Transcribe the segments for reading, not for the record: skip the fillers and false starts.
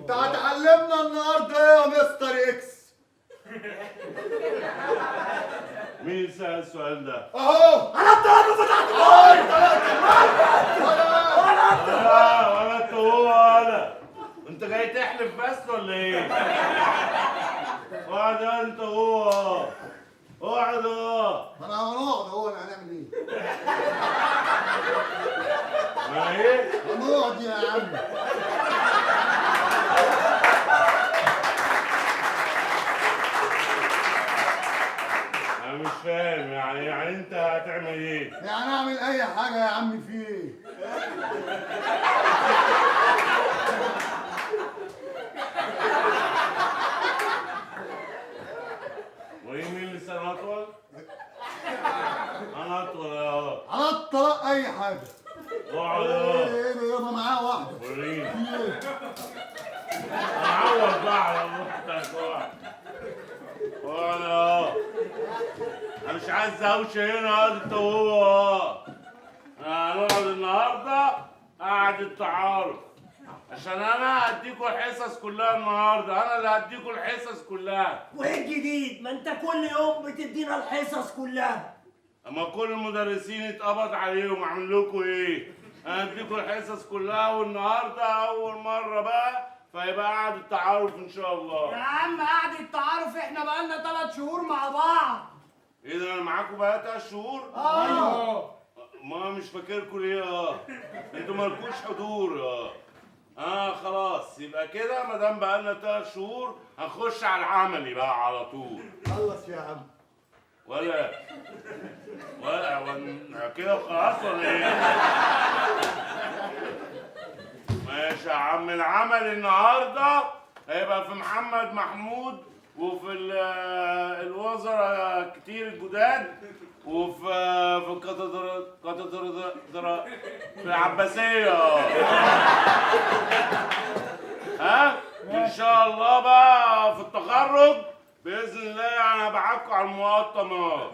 انت هتعلمنا النهارده ايه يا مستر اكس؟ مين سأل السؤال ده؟ اهو انا الطلاق فتحت. ولا انت هو ولا انت جاي تحلف بس ولا ايه؟ اقعد انت هو، اقعد. ما انا هنقعد اهو، انا هنعمل ايه؟ ما ايه؟ هنقعد يا عم. انا مش فاهم يعني انت هتعمل ايه؟ يعني اعمل اي حاجة يا عم، في ايه؟ وايه مين اللي سنة اطول؟ انا اطول اهو. على الطلاق اي حاجة. اقعد ايه اهو. ايه ده يابا، معاه واحدة. وريني. في ايه؟ انا عوض بقى على اختك. اقعد اقعد اهو. انا مش عايز دوشه هنا. اقعد انت وهو اهو. هنقعد النهارده قعدة تعارف، عشان انا هديكوا الحصص كلها النهارده، انا اللي هديكوا الحصص كلها. وايه الجديد؟ ما انت كل يوم بتدينا الحصص كلها. اما كل المدرسين اتقبض عليهم، اعمل لكم ايه؟ انا هديكوا الحصص كلها، والنهارده اول مرة بقى، فيبقى قعدة تعارف ان شاء الله. يا عم قعدة تعارف، احنا بقالنا 3 شهور مع بعض. ايه ده، انا معاكم بقى 3 شهور؟ اه. ما مش فاكركم ليه؟ انتوا مالكوش حضور. خلاص يبقى كده، ما دام بقالنا 3 شهور هنخش على العملي بقى على طول. خلص يا عم. ولا ولا كده وخلاص ولا ايه؟ ماشي يا عم. العمل النهارده هيبقى في محمد محمود، وفي الوزراء كتير الجداد، وفي في الكاتدرا في العباسية. ها؟ وإن شاء الله بقى في التخرج بإذن الله، يعني هبعتكم على المقطم اهو.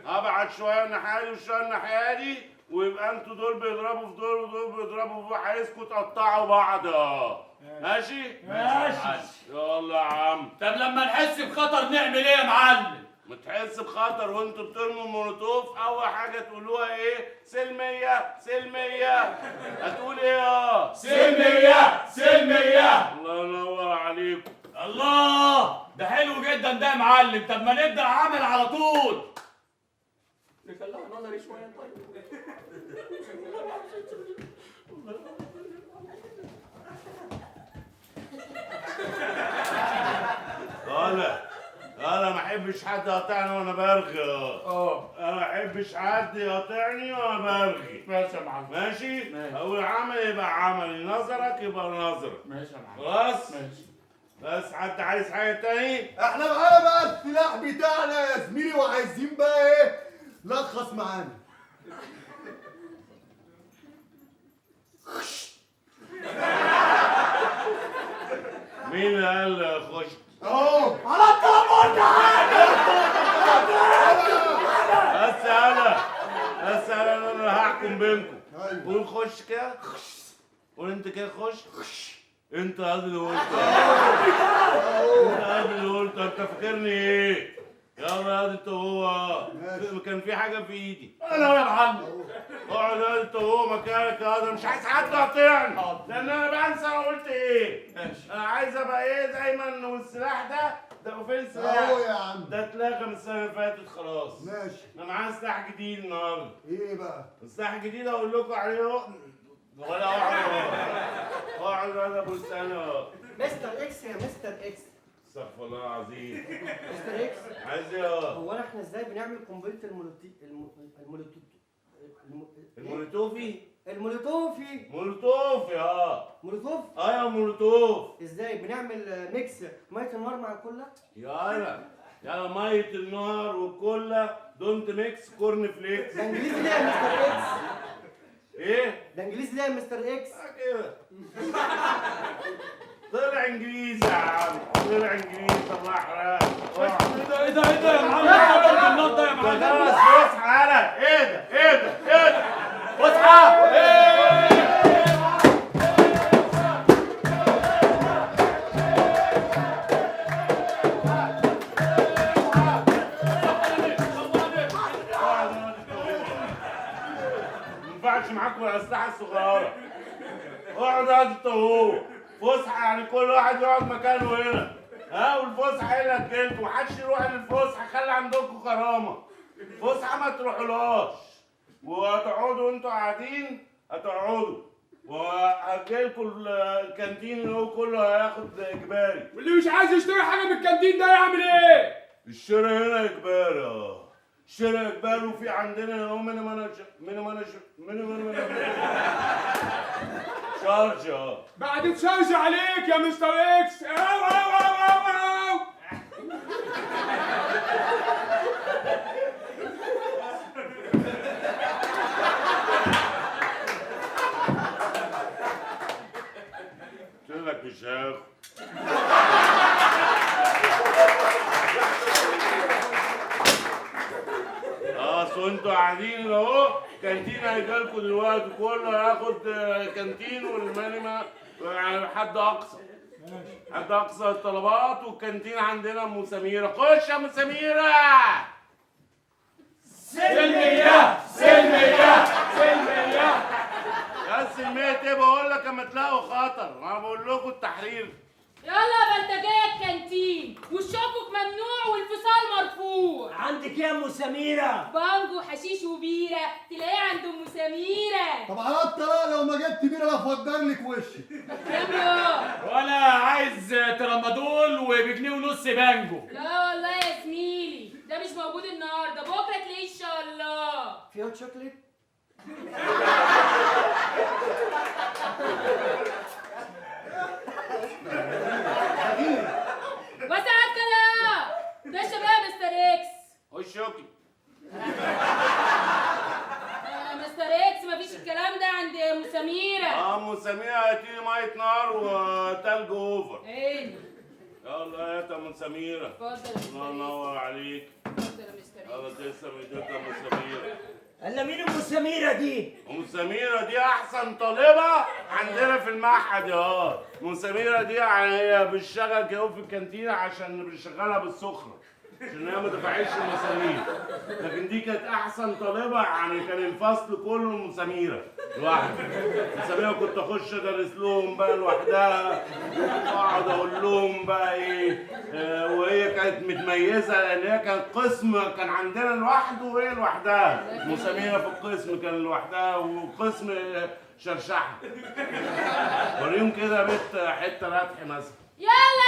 هبعت شوية الناحية دي وشوية الناحية دي، ويبقى انتوا دول بيضربوا في دول ودول بيضربوا في، عايزكم تقطعوا بعض. ماشي؟ ماشي. يلا يا عم. طب لما نحس بخطر نعمل ايه يا معلم؟ ما تحس بخطر وانتوا بترموا مولوتوف، اول حاجة تقولوها ايه؟ سلمية سلمية. هتقول ايه؟ سلمية سلمية. الله ينور عليكم. الله، ده حلو جدا ده يا معلم. طب ما نبدا عمل على طول. نخليها نظري شوية. طيب انا ما احبش حد يقاطعني وانا برغي. انا ما احبش حد يقاطعني وانا برغي. ماشي يا معلم. ماشي؟ اول عمل يبقى عملي، نظرك يبقى نظرك. ماشي يا معلم. خلاص؟ ماشي. بس حد عايز حاجة تاني؟ احنا معانا بقى السلاح بتاعنا يا زميلي، وعايزين بقى ايه؟ لخص معانا. مين اللي قال خش؟ اهو. على الطلاق. بس انا بس انا اللي هحكم بينكم. قول خش كده. قول انت كده خش. انت اللي قلت. انت اللي قلت. انت فاكرني ايه؟ يلا يا انت وهو. كان في حاجة في ايدي. انا يا معلم. اقعد انت وهو مكانك. انا مش عايز حد يقاطعني، لان انا بنسى انا قلت ايه. ماشي. انا عايز ابقى ايه دايما. والسلاح ده فين سلاح؟ اهو يا عم. ده اتلغى من السنة اللي فاتت خلاص. ماشي. انا معايا سلاح جديد النهارده. ايه بقى؟ السلاح الجديد اقول لكم عليه. ولا اقعد اقعد انا ابو السنة. مستر اكس يا مستر اكس. استغفر الله العظيم. مستر اكس، عايز ايه؟ هو احنا ازاي بنعمل قنبلة المولوتوفي؟ المولوتوفي. مولوتوفي. مولوتوف؟ يا مولوتوف. ازاي بنعمل mix مية النار مع الكولا؟ يلا يلا، مية النار والكولا don't mix corn flakes. ده انجليزي ليه يا مستر اكس؟ ايه؟ ده انجليزي ليه يا مستر اكس؟ كده طلع انجليزي يا عم، طلع انجليزي. الله يحرقك. ايه ده ايه ده ايه ده يا معلم؟ ايه النار ده يا معلم؟ ده اصحى يالا. ايه ده ايه ده ايه ده؟ اصحى. ايه؟ فسحة يعني كل واحد يقعد مكانه هنا. ها والفسحه هي اللي هتجيلكوا، محدش يروح للفسحه، خلي عندكم كرامة. فسحة ما تروحولهاش، وهتقعدوا وانتوا قاعدين هتقعدوا، وهجيلكوا الكانتين اللي هو كله هياخد اجباري. واللي مش عايز يشتري حاجة من الكانتين ده يعمل ايه؟ الشراء هنا اجباري. اه الشراء اجباري، وفي عندنا هنا mini manager mini manager mini manager charge. اه بعد charge عليك يا مستر اكس. او او او او او. قلت لك مش هاخد. اصل انتوا قاعدين اهو، كانتين هيجيلكوا دلوقتي، كله هياخد كانتين والمانيما يعني حد اقصى، حد اقصى الطلبات. والكانتين عندنا ام سميرة، خش يا ام سميرة. سلمية سلمية سلمية. يا سلمية ايه؟ بقول لك اما تلاقوا خطر، انا بقول لكم التحرير. يلا يا بلطجيه الكانتين، والشكك ممنوع والفصال مرفوع. عندك ايه يا ام سميرة؟ بانجو وحشيش وبيره تلاقيه عند ام سميرة. طب على الطلاق لو ما جبت بيره لا افجر لك وشك. كام يا؟ وانا عايز ترامادول وبجنيه ونص بانجو. لا والله يا زميلي ده مش موجود النهارده، بكره تلاقيه ان شاء الله. في hot chocolate؟ بس على الكلام ده شباب مستر اكس. خش شوكي. مستر اكس مفيش الكلام ده عند ام سميرة. اه ام سميرة هاتيلي مية نار وتلج over. ايه؟ يلا هات يا ام سميرة. اتفضل يا مستر الله اكس. ينور عليك. اتفضل يا مستر يلا اكس. تسلم ايديك يا ام سميرة. الا مين ام سميرة دي؟ ام سميرة دي احسن طالبه عندنا في المعهد. يا ام سميرة دي يعني هي بتشتغل كده في الكانتينه عشان بنشغلها بالسخره، عشان هي ما دفعتش المصاريف. لكن دي كانت احسن طالبه، يعني كان الفصل كله ام سميرة لوحدها. ام سميرة كنت اخش ادرس لهم بقى لوحدها، واقعد اقول لهم بقى ايه. وهي كانت متميزة لان هي كانت قسم كان عندنا لوحده وهي لوحدها. ام سميرة في القسم كان لوحدها، وقسم شرشحه. وريهم كده بيت حتة ردح مثلا. يلا